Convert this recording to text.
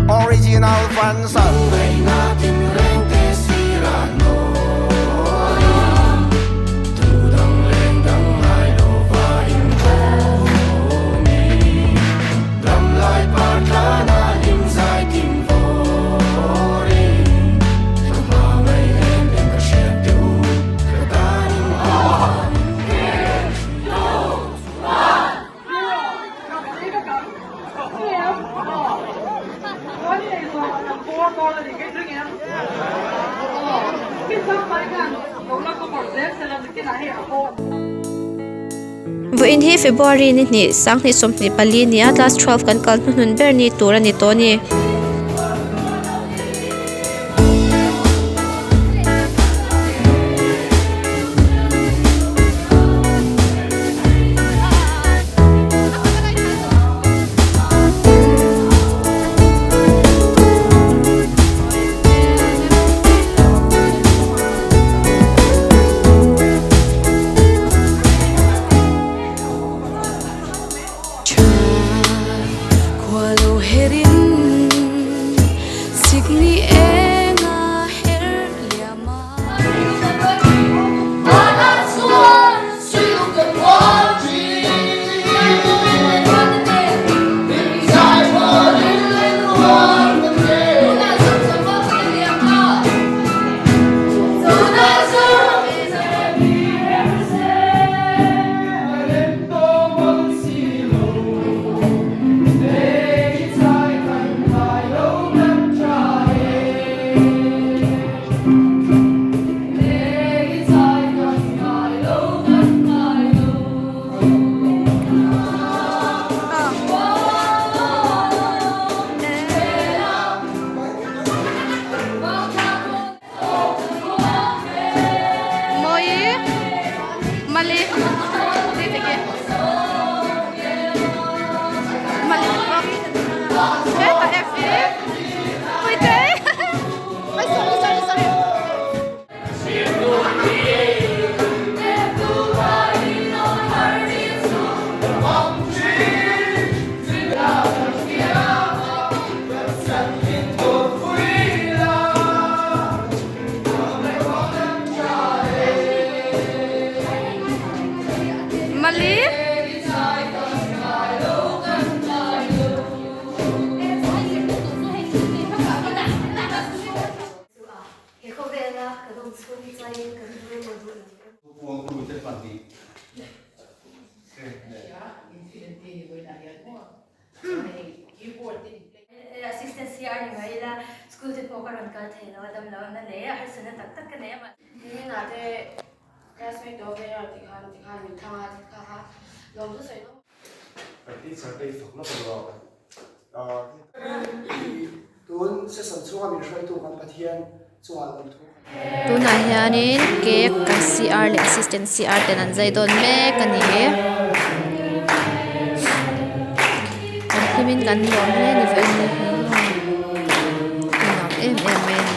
Original Franson. Vawiin hi February ni hnih sanghnih 24 nia class 12 kan kal hnuhnun ber ni tur a ni tawh a ni. Assistant CR ni mai ila school te pawh ka rawn kal thei lo a dam lo na leh harsatna tak tak ka nei a. Nimin ah te classmate to ve rawh tikhan tikhan min thlang a tikha kha lawm chu sawi nawm. Kan teacher te i fak lawk lo a. Tun session chhunga min hruaitu kan Pathian chungah lawmthu kan. Tunah hianin cake kan CR leh assistant CR ten an zai dawn mek a ni. Kan hlimin kan nuam hle a ni vawiin ni hi a nuam em em mai a ni.